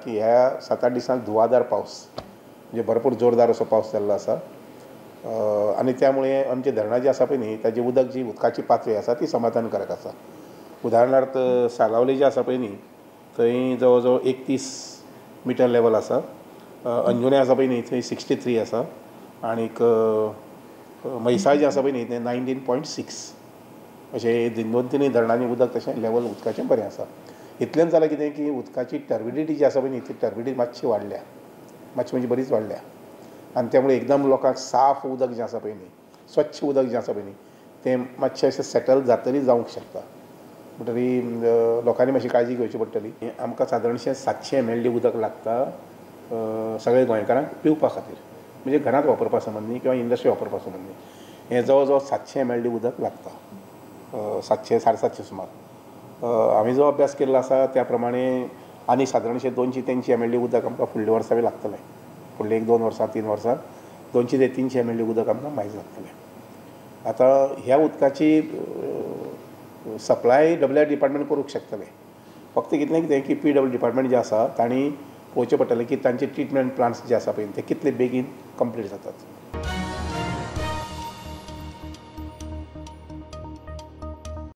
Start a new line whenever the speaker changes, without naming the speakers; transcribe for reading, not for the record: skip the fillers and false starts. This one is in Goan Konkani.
की ह्या 7-8 दिसांत धुवाधार पावस म्हणजे भरपूर जोरदार असो पावस जाल्लो आसा आनी त्यामुळे आमची धरणां जी आसा पळय न्ही ताजी उदक जी उदकाची पातळी आसा ती समाधानकारक आसा. उदाहरणार्थ सालावली जी आसा पळय न्ही थंय जवळ जवळ 31 मिटर लेवल आसा, अंजुणे आसा पळय न्ही थंय 63 आसा आनीक म्हैसाळ जे आसा पळय न्ही तें 19.6 अशें 2-3 धरणांनी उदक तशें लेवल उदकाचें बरें आसा. इतल्यान जालां कितें की उदकाची टर्बिडिटी जी आसा पळय न्ही ती टर्बिडिटी मातशी वाडल्या, मातशी म्हणजे बरीच वाडल्या आनी त्यामुळे एकदम लोकांक साफ उदक जें आसा पळय न्ही, स्वच्छ उदक जें आसा पळय न्ही तें मातशें अशें सेटल जातरी जावंक शकता. म्हणटरी लोकांनी मातशी काळजी घेवची पडटली. आमकां सादारणशें 700 ml उदक लागता सगळे गोंयकारांक पिवपा खातीर, म्हणजे घरांत वापरपा संबंदी किंवा इंडस्ट्री वापरपा संबंदी हें जवळ जवळ 700 ml उदक लागता, 700-750 सुमार. हांवें जो अभ्यास केल्लो आसा त्या प्रमाणे आनी सादारणशें 200-300 ml उदक आमकां फुडल्या वर्सा बी लागतलें. फुडले 1-2 वर्सां 3 वर्सां 200 ते 300 ml उदक आमकां मायज लागतलें. आतां ह्या उदकाची सप्लाय डब्ल्यू डिपार्टमेंट करूंक शकतलें, फक्त कितलें कितें की पी डब्ल्यू डिपार्टमेंट जें आसा तांणी पळोवचें पडटलें की तांचे ट्रिटमेंट प्लांट्स जे आसा पळय ते कितले बेगीन कंप्लीट जातात.